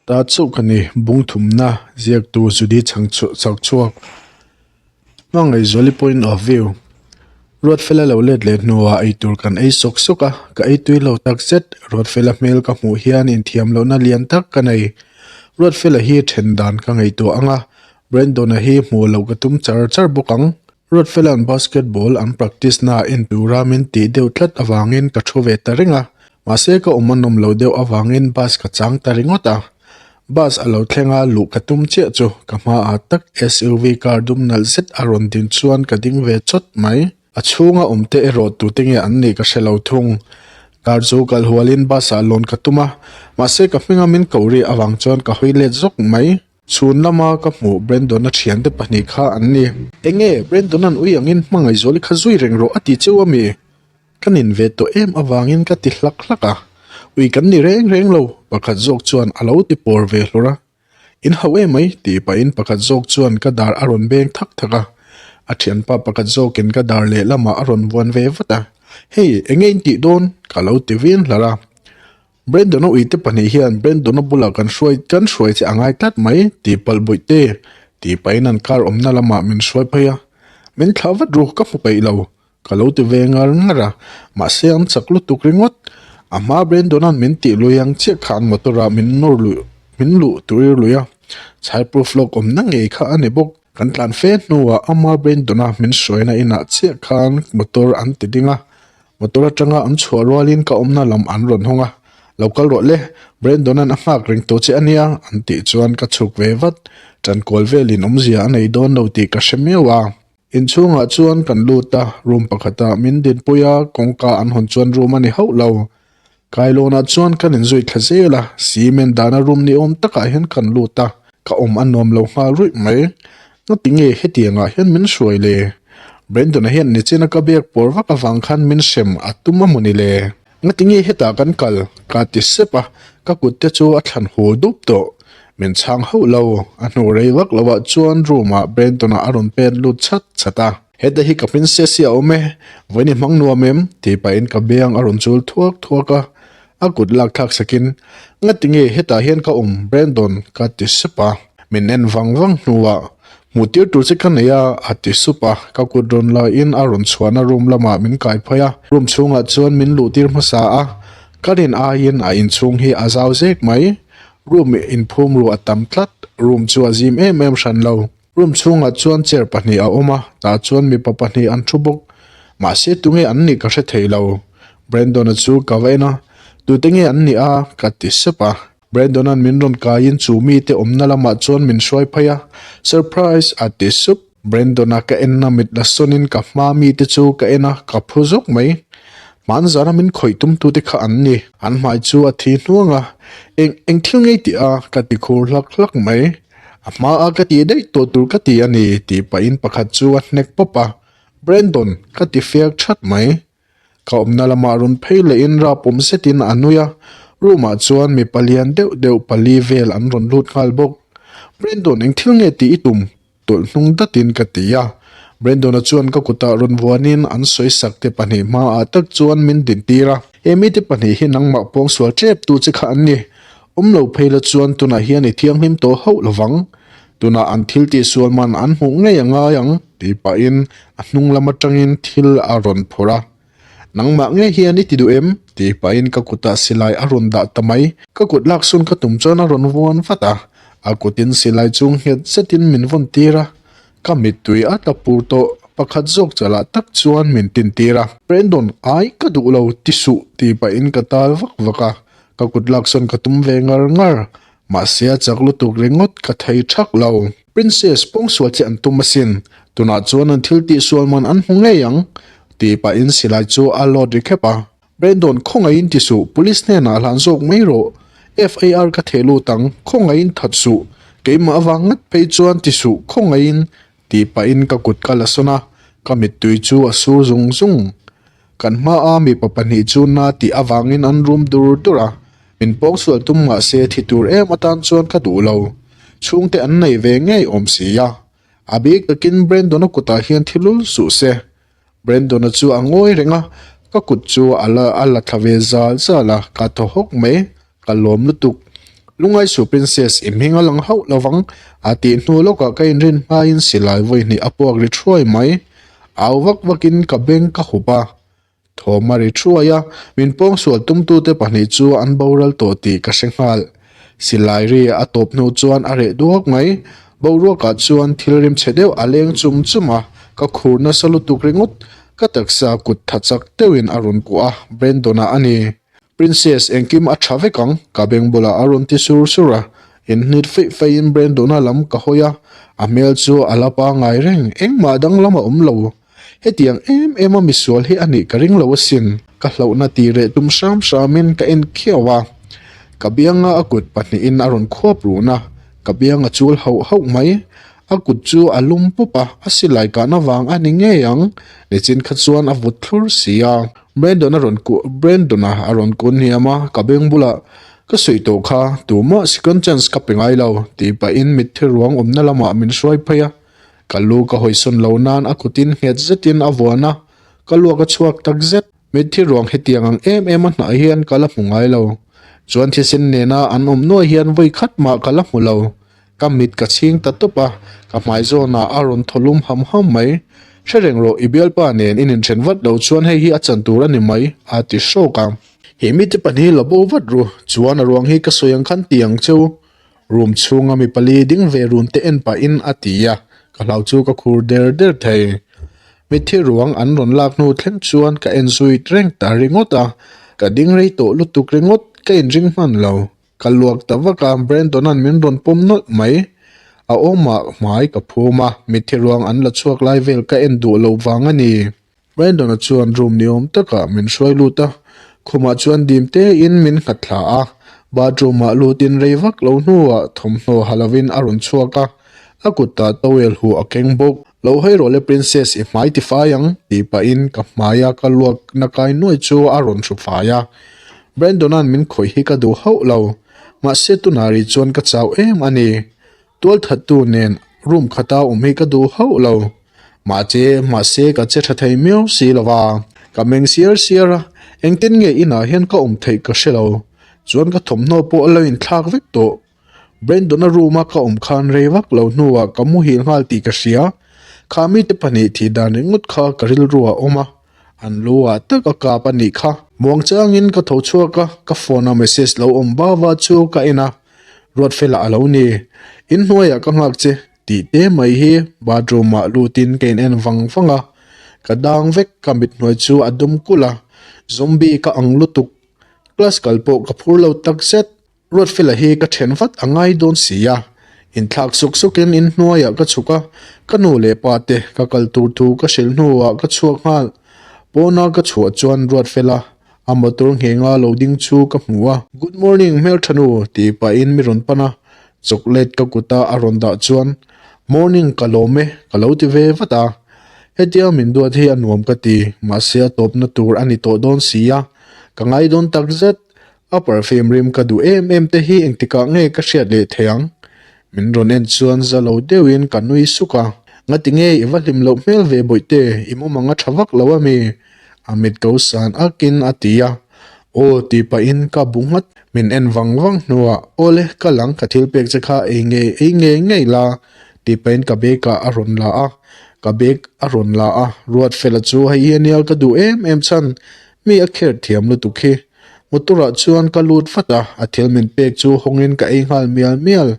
Ta chauh ka ni, bung thumna ziaktu Judy chhak chhuak. Hmangaihzuali point of view. Ruatfela lo let leh hnuah eitur kan ei sawk sawk a, ka ei tui lo tak zet. Ruatfela hmel ka hmuh hian inthiam lohna lian tak ka nei. Ruatfela hi then dan ka ngaihtuah ang a, Brandon-a hi hmuh loh ka tum char char bawk ang. Ruatfela'n basketball an practice na en tura min tih deuh tlat avangin ka thu ve ta reng a, mahse ka awm a nawm lo deuh avangin bus ka chang ta ringawt a. Bus a lo thleng a, luh ka tum chiah chu ka hmaah tak SUV car dum nalh zet a rawn din chuan ka ding ve chawt mai. A chhunga awm te erawh tute nge an nih ka hre lo thung. Car chu kal hualin bus ah lawn ka tum a, mahse ka hminga min koh rih avang chuan ka hawi let zawk mai. Chhun lama ka hmuh Brandon-a thiante pahnih kha an ni. Enge, Brandon-a'n ui angin hmangaihzuali kha zui reng rawh a ti cheu ami? Ka nin ve tawh em avangin ka ti hlak hlak a. Ui kan ni reng reng lo, pakhat zawk chuan a lo ti pawr ve hlur a. In hauh em mai, tih pahin pakhat zawk chuan ka dar a rawn beng thak thak a. A thianpa pakhat zawkin ka dar lehlamah a rawn vuan ve vat a. Hei, enge in tih dawn? Ka lo ti vin hlar a. Brandon-a uite pahnih hian Brandon-a bulah kan hruai kan hruai che a ngai tlat mai tih palh bawih te tih pahin an car awmna lamah min hruai phei a, min thlah vat ru ka hmu peih lo ka lo ti ve ngar ngar a, mahse an chak lutuk ringawt. A hma Brandon-a'n min tih lui ang chiah khan motor-ah min nawr luh min luh tuir lui a, chhai proof lawk awmna ngei kha a ni bawk. Kan tlan fe hnuah ama Brandon-a min hruaina inah chiah khan motor an ti ding a, Motor atanga an chhuah rualin ka awmna lam an rawn hawng a, Lo kal rawh le, Brandon-a'n a nghak reng tawh che a nia, an tih chuan ka chhuk ve vat. Ṭankual velin awmzia a nei dawn lo tih ka hre miau a. Inchhungah chuan kan lut a, room pakhatah min dinpui a, kawngka an hawn chuan room a ni hauh lo. Kailawnah chuan kan inzui thla zel a, cement dahna room ni awm takah hian kan lut a, ka awm a nuam lo nghal ruih mai. Ngati nge hetiangah hian min hruai le? Brandon-a hian nichina ka biak pawr vak avang khan min hrem a tum a mawni le? Ngati nge hetah kan kal? Ka ti sep a, ka kut te chu a thlan hul dup tawh. Min chhang hauh lo, a hnu rei vak lovah chuan room-ah Brandon-a a rawn pen lut chhat chhat a. Heta hi ka princess hi a awm e, vawiin i hmang nuam em? tih pahin ka biang a rawn chul thuak thuak a, a kut lak thlak sakin, Ngati nge hetah hian ka awm Brandon? ka ti sup a. Min en vang vang hnuah, Hmuh tir tur che ka nei a, a ti sup a, ka kut rawn laiin a rawn chhuahna room lamah min kai phei a, room chhungah chuan min luh tir hmasa a, ka rin aiin a inchhung hi a zau zek mai, room inphum ruah a tam tlat, room chu a zim em em hran lo. Room chhungah chuan chair pahnih a awm a, tah chuan mipa pahnih an thu bawk. Mahse tunge an nih ka hre thei lo. Brandon-a chu ka va en a, Tute nge an nih a? ka ti sep a. Brandon-a'n min rawn kaiin chu mite awmna lamah chuan min hruai phei a, Surprise! a ti sup. Brandon-a ka enna mit la sawnin ka hma mite chu ka en a, ka phu zawk mai. Hmanzara min khawih tumtute kha an ni. An hmai chu a thi hnuang a, Eng eng thil ngei tih a? ka ti khur hlak hlak mai. A hmaa ka tih daih tawh tur ka ti a ni tih pahin pakhat chu a hnek pawp a, Brandon, ka ti fiak that mai. Ka awmna lamah rawn phei lehin rap awm zetin a nui a, room ah chuan mipa lian deuh deuh pali vel an rawn lut nghal bawk. Brandon, eng thil nge tih i tum? Tawlh hnung datin ka ti a. Brandon-a chuan ka kutah rawn vuanin an sawisak te pahnih hmaah tak chuan min dintir a. He mite pahnih hi nangmah pawngsual tep tu che kha an ni. Awm lo phei la chuan tunah hian i thianghlim tawh hauh lovang. Tunah an thil tihsual man an hmuh ngei a ngai ang, tih pahin a hnung lam atangin thil a rawn phawrh a. Nangmah ngei hian i ti duh em? tih pahin ka kutah silai a rawn dah ta mai. Ka kut laksawn ka tum chuan a rawn vuan vat a, a kutin silai chu nghet zetin min vawn tir a. Ka mittui a tla pur tawh, pakhat zawk chalah tak chuan min tin tir a. Brandon, ai ka duh lo, ti suh, tih pahin ka tal vak vak a, ka kut laksawn ka tum ve ngar ngar. Mahse a chak lutuk ringawt ka thei thak lo. Princess pawngsual che an tum asin, tunah chuan an thil tihsual man an hmu ngei ang, tih pahin silai chu a load ri khep a. Brandon, khawngaihin ti suh, police hnenah hlan zawk mai rawh, FIR ka theh lut ang, khawngaihin that suh, keimah avang ngat phei chuan ti suh, khawngaihin, tih pahin ka kut ka la sawn a, ka mittui chu a sur zung zung. Kan hmaa mipa pahnih chu na tih avangin an rum dur dur a, min pawngsual tum mah se thi tur em atan chuan ka duh lo. Chhungte an nei ve ngei awm si a, a bik takin Brandon-a kutah hian thi lul suh se. Brandon-a chu a ngawi reng a, ka kut chu a la a la thla ve zal zal a, ka thaw hawk mai, ka lawm lutuk. Lungngai suh Princess, i hming a lang hauh lo vang, a tih hnu lawkah ka inrin hmain silai vawi hnih a puak ri thuai mai. Au vak vakin ka beng ka hup a. Thawm a ri thuai a, min pawngsual tumtute pahnih chu an boral tawh tih ka hre nghal. Silai ri a tawp hnu chuan a reh duak mai. Boruakah chuan thil rim chhe deuh a leng chum chum a, ka khur nasa lutuk ringawt. Ka taksa kut tha chak deuhin a rawn kuah a, Brandon-a a ni. Princess engkim a tha vek ang, ka beng bulah a rawn ti sur sur a. Inhnit feih feihin Brandon-a lam ka hawi a, a hmel chu a la pangngai reng, engmah danglam a awm lo. Hetiang em em a misual hi a nih ka ring lo asin, ka hlauhna tih reh tum hram hramin ka en khiau a. Ka bianga a kut pahnihin a rawn khuap run a, ka biang a chul hauh hauh mai. A kut chu a lum pup a, a silai kahna vang a ni ngei ang, nichin kha chuan a vut thlur si a. Brandon a rawn kuh Brandon-a a rawn kun hniam a, ka beng bulah ka sawi tawh kha, tumah second chance ka pe ngai lo, tih pahin mitthi ruang awmna lamah min hruai phei a. Ka lu ka hawisawn lo nan a kutin nghet zetin a vuan a, ka luak a chhuak tak zet. Mitthi ruang hetiang ang em em a hnah hian ka la hmu ngai lo. Chuan thisen nena an awm nuai hian vawi khat mah ka la hmu lo. Ka mit ka chhing ta tawp a, ka hmai zawnah a rawn thaw lum ham ham mai. Hre reng rawh, i bialpa nen in inthen vat lo chuan hei hi a chan tur a ni mai, a ti hrawk a. He mite pahnih la bo vat ru, chuan a ruang hi ka sawi ang khan ti ang cheu. Room chhunga mi pali ding ve run te en pahin a ti a, ka hlau chu ka khur der der thei. Mitthi ruang an rawn lak hnu thleng chuan ka en zui reng ta ringawt a, ka ding rei tawh lutuk ringawt ka inring hman lo. Ka luak ta vak a, Brandon-a'n min rawn pawm nawlh mai. A awmah hmai ka phum a, mitthi ruang an la chhuak lai vel ka en duh loh vang a ni. Brandon-a chuan room ni awm takah min hruai lut a, khumah chuan dim tein min nghat thla a. Bathroom-ah lutin rei vak lo hnuah thawmhnaw ha lovin a rawn chhuak a, a kutah towel huh a keng bawk. Lo hawi rawh le Princess i hmai ti fai ang tih pahin ka hmaia ka luakna kai nuai chu a rawn hru fai a. Brandon-a'n min khawih hi ka duh hauh lo, mahse tunah rih chuan ka chau em a ni. Tualthattu nen room khata awm hi ka duh hauh lo. Mahche, mahse ka che tha thei miau si lo va. Ka meng siar siar a, engtin nge inah hian ka awm theih ka hre lo. Chuan ka thawmhnaw pawh a lo inthlak vek tawh. Brandon-a room-a ka awm khan rei vak lo hnuah ka muhil nghal tih ka hria. Kha mite pahnih thih dan ringawt kha ka rilru a awm a, an lu ah tak a kap a nih kha. Muangchangin ka tho chhuak a, ka phone-a message lo awm va va chu ka en a. Ruatfela a lo ni. Inhnuaiah ka nghak che tih te mai hi bathroom ah lutin ka in en vang vang a, ka dang vek ka mit hnuai chu a dum kulh a, zombie ka ang lutuk. Class kal pawh ka phur lo tak zet. Ruatfela hi ka then vat a ngai dawn si a, inthlak suk sukin inhnuaiah ka chhuk a, ka nu leh pa te ka kal tur thu ka hrilh hnuah ka chhuak nghal. Pawna ka chhuah chuan Ruatfela A motor nghenga lo ding chu ka hmu a. Good morning hmeltha nu tih pahin mi rawn pan a, chocolate ka kuta a rawn dah chuan Morning ka lawm e ka lo ti ve vat a. Hetia min duat hi a nuam ka ti, mahse a tawpna tur a ni tawh dawn si a, ka ngai dawn tak zet. A perfume rim ka duh em em te hi engtikah nge ka hriat leh thei ang? Min rawn en chuan za lo deuhin ka nui suk a. Ngati nge i va hlim loh hmel ve bawihte, i mumang a tha vak lo a mi? A mit ko san akin a ti a. Aw tih pahin ka bu nghat. Min en vang vang hnuah, Aw le, ka lang ka thil pek che kha ei ngei ei ngei ngei la tih pahin ka bag ah a rawn la a. Ka bag a rawn la a, Ruatfela chu hei hi ania ka duh em em chhan, mi a kher thiam lutuk hi. Motor ah chuan ka lut vat a, a thil min pek chu hawngin ka ei nghal mial mial.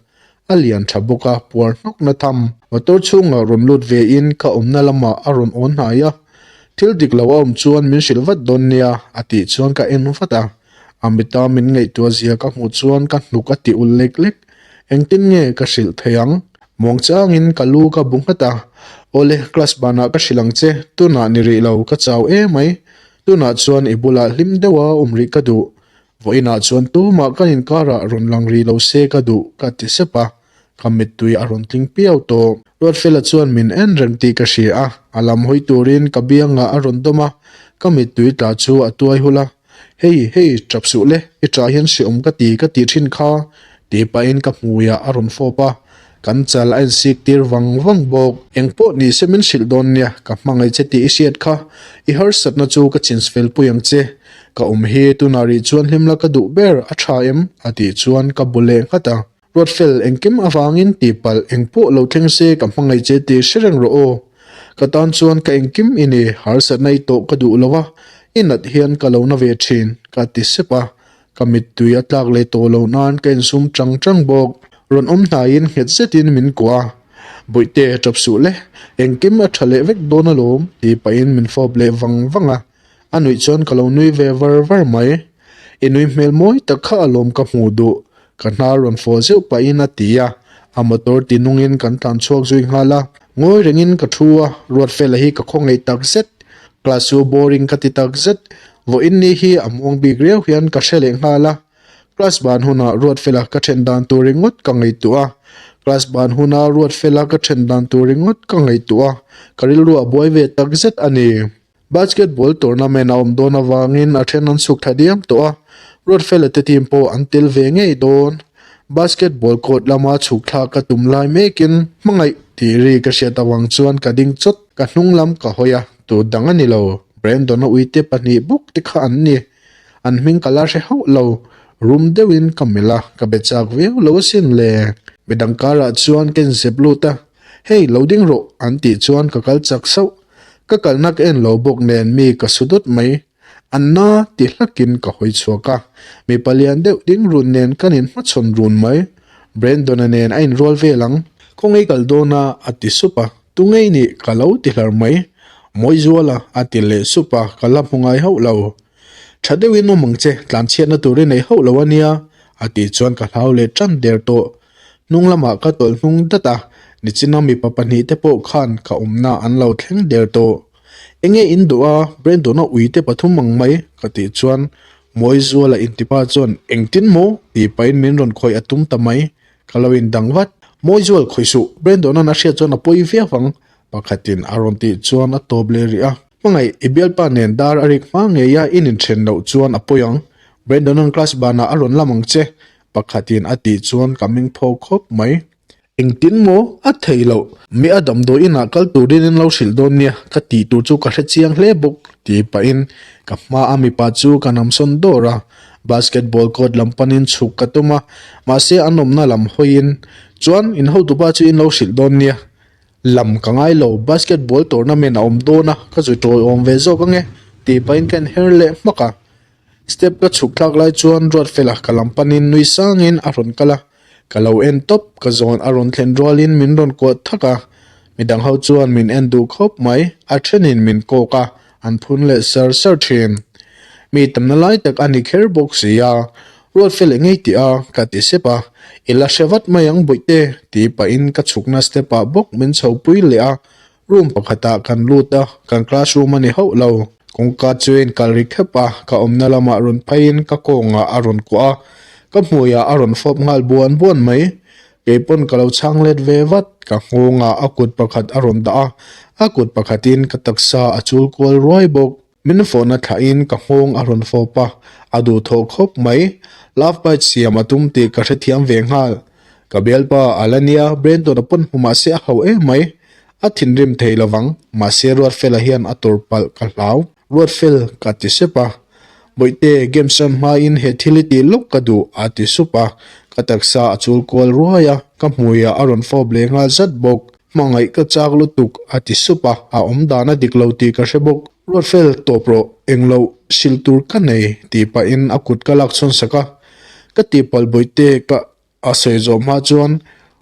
A lian tha bawk a, puar hnawk na tham. Motor chhungah rawn lut ve in ka awmna lamah a rawn awn hnai a. Thil dik lo a awm chuan min hrilh vat dawn nia, a tih chuan ka en vat a. A mita min ngaihtuah zia ka hmuh chuan ka hnuk a ti ul lek lek. Engtin nge ka hrilh thei ang? Muangchangin ka lu ka bu nghat a. Awle, class banah ka hrilh ang che, tunah ni rih lo, ka chau emai. Tunah chuan i bulah hlim deuha awm rih ka duh. Vawiinah chuan tumah kan inkarah rawn lang rih lo se ka duh ka ti sep a, ka mittui a rawn tling piau tawh. Ruatfela chuan min en reng tih ka hria a, a lam hawi turin ka biangah a rawn dawm a, ka mittui tla chu a tuai hul a. Hei, hei, tap suh le, i tah hian hreawm ka ti ka tih thin kha, tih pahin ka hmuiah a rawn fawp a, kan chal a insik tir vang vang bawk. Engpawh ni se min hrilh dawn nia, ka hmangaih che tih i hriat kha, i harsatna chu ka chinchvel pui ang che. Ka awm hi tunah rih chuan hlim la ka duh ber a tha em? a tih chuan ka bu leh nghat a. Ruatfel engkim avangin tihpalh engpawh lo thleng se ka hmangaih che tih hre reng rawh aw. Ka tan chuan ka engkim i ni, harsatna i tawh ka duh lo a, i nat hian ka lo na ve thin, ka ti sep a. Ka mittui a tlak leh tawh loh nan ka insum chang chang bawk. Rawn awm hnaiin nghet zetin min kuah a, Bawihte tap suh le, engkim a tha leh vek dawn alawm, tih pahin min fawp leh vang vang a. A nuih chuan ka lo nui ve var var mai. I nui hmel mawi tak kha alawm ka hmuh duh, ka hnar rawn fawh zeuh pahin a ti a. A motor ti nungin kan tlan chhuak zui nghal a. Ngawi rengin ka thu a, Ruatfela hi ka khawngaih tak zet. Class chu boring ka ti tak zet. Vawiin ni hi a muang bik riau hian ka hre leh nghal a. Class ban hunah Ruatfela ka then dan tur ringawt ka ngaihtuah a. Class ban huna Ruatfela ka then dan tur ringawt ka ngaihtuah a. Ka rilru a buai ve tak zet a ni. Basketball tournament a awm dawn avangin a then an chhuk thla diam tawh a, Ruatfela te team pawh an tel ve ngei dawn. Basketball court lama chhuk thlak ka tum lai mekin hmangaih tih ri ka hriat avang chuan ka ding chawt. Ka hnung lam ka hawi a, tur dang a ni lo. Brandon-a uite pahnih bawk te kha an ni. An hming ka la hre hauh lo. Rum deuhin ka melh a, ka be chak viau lo asin le. Midang karah chuan ka inzep lut a, Hei, lo ding rawh an tih chuan ka kal chak sauh. Ka kalna ka en lo bawk nen mi ka su dawt mai. Anna ti hlakin ka hawi chhuak a, mipa lian deuh ding run nen kan inhmachhawn run mai. Brandon-a nen a inrual vel ang. Kawngei kal dawn a, a ti sup a. Tu ngei nih ka lo ti hlar mai. Mawizuala a ti leh sup a, ka la hmu ngai hauh lo. Tha deuhin awm ang che, tlanchhiatna tur i nei hauh lo a nia, a tih chuan ka hlau leh tan der tawh. Hnung lamah ka tawlh hnung dat a, nichina mipa pahnihte pawh khan ka awmna an lo thleng der tawh. Enge in duh a, Brandon-a uite pathum ang mai, ka tih chuan Mawizuala intipa chuan engtin maw? tih pahin min rawn khawih a tum ta mai. Ka lo indang vat. Mawizual khawih suh, Brandon-a'n a hriat chuan a pawi viau ang, pakhatin a rawn tih chuan a tawp leh rih a. Hmangaih, i bialpa nen dar a rik hma ngei a, in inthen loh chuan a pawi ang. Brandon-a'n class banah a rawn lam ang che, Pakhatin a tih chuan ka meng phawk khawp mai. Engtin maw? A theih loh. Mi a damdawi inah kal turin in lo hrilh dawn nia, ka tih tur chu ka hre chiang hle bawk, ti pahin ka hma a mipa chu ka namsawn dawr a. Basketball court lam panin chhuk ka tum a, mahse an awmna lam hawiin chuan in hotupa chu in lo hrilh dawn nia. Lam ka ngai lo, basketball tournament a awm dawn a, ka zu tawiawm ve zawk ange, ti pahin ka inher leh hmak a. Step ka chhuk thlak lai chuan Ruatfela ka lam panin nui sangin a rawn kal a, ka lo en tawp, ka zawn a rawn thlen rualin min rawn kuah thak a, midang ho chuan min en duh khawp mai, a thenin min kawk a, an phun leh sar sar thin. Mi tamna lai tak a ni kher bawk si a, Ruatfela ngei tih a, ka ti sep a, I la hre vat mai ang Bawihte, tih pahin ka chhukna step ah bawk min chho pui leh a, Room pakhatah kan lut a, kan classroom a ni hauh lo. Kawngka chu a inkal ri khep a, ka awmna lamah rawn pheiin ka kawngah a rawn kuah a, ka hmuiah a rawn fawp nghal buan buan mai. Kei pawn ka lo chhang let ve vat, ka nghawngah a kut pakhat a rawn dah a, a kut pakhatin ka taksa a chul kual ruai bawk. Min fawhna thlahin ka nghawng a rawn fawp a, a duhthawh khawp mai. Love bite siam a tum tih ka hrethiam ve nghal. Ka bialpa a la nia, Brandon a pawn hmu mahse a hauh em mai. A thinrim thei lovang, mahse Ruatfela hian a tur palh ka hlau. Ruatfel ka ti sep a. Bawihte, game siam hmain he thil i tih lawk ka duh a ti sup a. Ka taksa a chul kual ruai a, ka hmuiah a rawn fawp leh nghal zat bawk. Hmangaih ka chak lutuk a ti sup a, a awm dan a dik lo tih ka hre bawk. Ruatfel tawp rawh, englo hrilh tur ka nei tih pahin a kut ka lak chhawn sak a. Ka tihpalh bawihte ka a sawi zawh hma chuan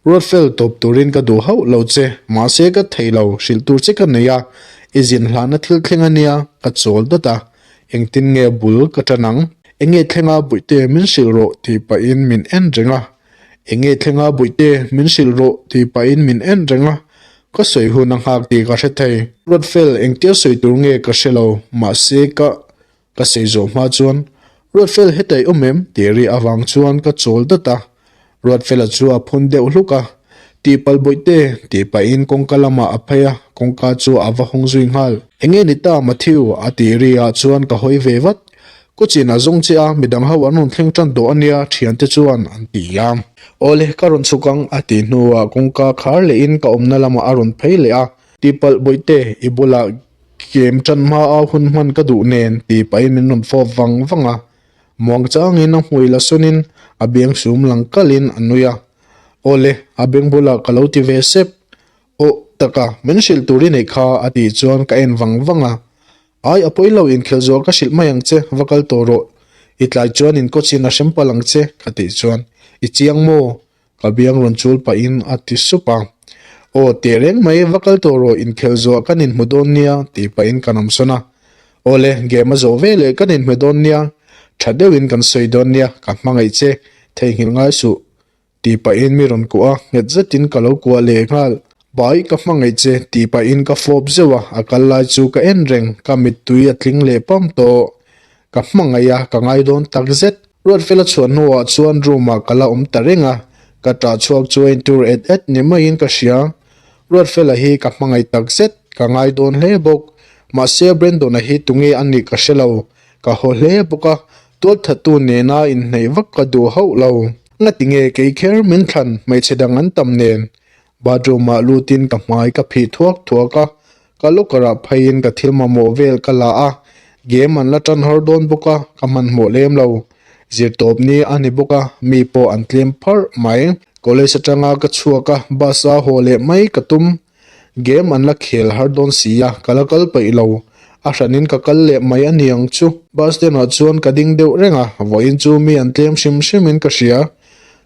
Ruatfel tawp turin ka duh hauh lo che, mahse ka thei lo, hrilh tur che ka nei a, i zin hlana thil thleng a nia, ka chawl dawt a. Engtin nge bul ka tan ang? Enge thlenga bawihte min hrilh rawh tih pahin min en reng a. Enge thlenga bawihte min hrilh rawh tih pahin min en reng a, ka sawi hun a nghak tih ka hre thei. Ruatfel engtia sawi tur nge ka hre lo, mahse ka ka sawi zawh hma chuan Ruatfel heta i awm em? tih ri avang chuan ka chawl dat a, Ruatfela chu a phun deuh hluk a, Tihpalh bawihte tih pahin kawngka lamah a phei a, kawngka chu a va hawng zui nghal. Enge ni ta Matthew? a tih ri ah chuan ka hawi ve vat. Kawchin a zawng che a, midang ho an rawn thleng tan tawh a nia, thiante chuan an ti a. Awle, ka rawn chhuk ang, a tih hnuah kawngka khar lehin ka awmna lamah a rawn phei leh a. Tihpalh Bawihte, i bulah Game tan hma a hun hman ka duh nen tih pahin min rawn fawp vang vang a. Muang changin a hmui la sawnin a biang sum lang kalhin a nui a. Awle, a beng bulah ka lo ti ve sep. Aw taka, min hrilh tur i neih kha a tih chuan ka en vang vang a. Ai, a pawi lo inkhelh zual ka hrilh mai ang che, va kal tawh rawh. I tlai chuan in coach in a hrem palh ang che ka tih chuan I chiang maw? Ka biang rawn chul pahin a ti sup a. Aw, teh reng mai, va kal tawh rawh, inkhelh zuah kan inhmu dawn nia, tih pahin ka nam sawn a. Aw le, game a zawh ve leh kan inhmu dawn nia, tha deuhin kan sawi dawn nia, ka hmangaih che, theihnghilh ngai suh, tih pahin mi rawn kuah a, nghet zetin ka lo kuah leh nghal. Bai, ka hmangaih che, tih pahin ka fawp zeuh a, a kal lai chu ka en reng, ka mittui a tling leh pam tawh. Ka hmangaih a, ka ngai dawn tak zet. Ruatfela chhuah hnuah chuan room ah ka la awm ta reng a, ka ṭah chhuak chu a intur et et ni maiin ka hria. Ruatfela hi ka hmangaih tak zet, ka ngai dawn hle bawk. Mahse Brandon-a hi tunge a nih ka hre lo, ka haw hle bawk a, tualthattu nena inhneih vak ka duh hauh lo. Ngatinge kei kher min thlan hmeichhe dang an tam nen? Bathroom ah lutin ka hmai ka phih thuak thuak a, Ka locker ah pheiin ka thil mamawh vel ka la a, game an la tan har dawn bawk a, ka hmanhmawh lem lo. Zirtawp ni a ni bawk a, mi pawh an tlem pharh mai. College atanga ka chhuak a, bus a haw leh mai ka tum. Game an la khel har dawn si a, ka la kal peih lo. A hranin ka kal leh mai a ni ang chu. Bus stand ah chuan ka ding deuh reng a, vawiin chu mi an tlem hrim hrimin ka hria.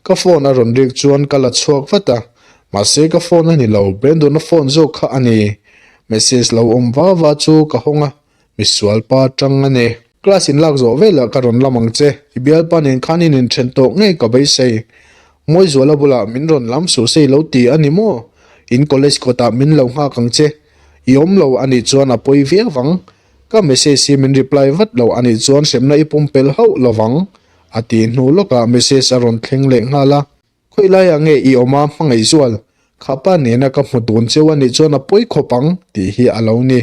Ka phone a rawn rik chuan ka la chhuak vat a, mahse ka phone a ni lo, Brandon-a phone zawk kha a ni. Message lo awm va va chu ka hawng a, misual pa tang a ni. Class in lak zawh velah ka rawn lam ang che, i bialpa nen khan in inthen tawh ngei ka beisei. Mawizuala bulah min rawn lam suh se i lo ti a ni maw? In college kawtah min lo nghak ang che, i awm lo a nih chuan a pawi viau ang. Ka message hi min reply vat lo a nih chuan hremna i pumpelh hauh lovang. A tih hnu lawkah message a rawn thleng leh nghal a, Khawi laiah nge i awm a hmangaih zual? Kha pa nena ka hmu dun cheu a nih chuan a pawi khawp ang tih hi a lo ni.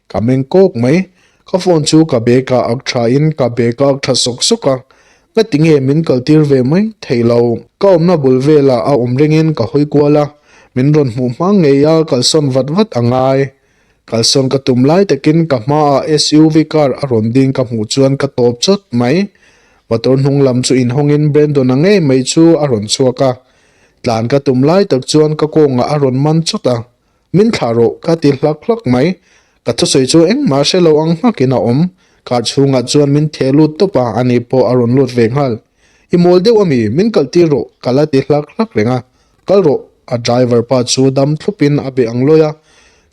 Ka meng kawk mai. Ka phone chu ka bag ah ak tha in ka bag a ak tha sawk sawk a, ngati nge min kal tir ve mai thei lo. Ka awmna bul velah a awm ringin ka hawi kual a, min rawn hmuh hma ngei a kalsawn vat vat a ngai. Kalsawn ka tum lai takin ka hmaah SUV car a rawn ding ka hmuh chuan ka tawp chawt mai. Motor hnung lam chu inhawngin Brandon-a ngei mai chu a rawn chhuak a. Tlan ka tum lai tak chuan ka kawngah a rawn man chawt a. Min thlah rawh ka ti hlak hlak mai. Ka thusawi chu engmah hre lo ang nghakin a awm. Car chhungah chuan min theh lut tawp a, ani pawh a rawn lut ve nghal. I mawl deuh ami? Min kaltir rawh ka la ti hlak hlak reng a. Kal rawh, a driver pa chu dam thlupin a be ang lawi a,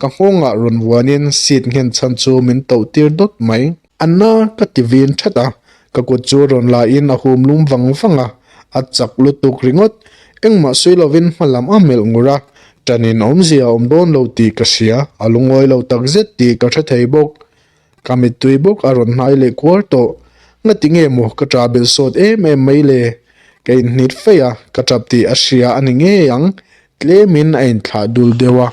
ka nghawngah rawn vuanin seat nghen chhan chu min toh tir dawt mai. Anna ka ti vin that a, ka kut chu rawn la in a hum lum vang vang a, a chak lutuk ringawt. Engmah sawi lovin hma lam a melh ngur a, ṭanin awmzia a awm dawn lo tih ka hria, a lungawi lo takzet tih ka hre thei bawk. Ka mittui bawk a rawn hnai leh kuar tawh. Ngati nge maw ka ṭah belh sawt em em mai le? Ka inhnit feih a, ka ṭap tih a hria a ni ngei ang. Tlemin a inthlah dul deuh a.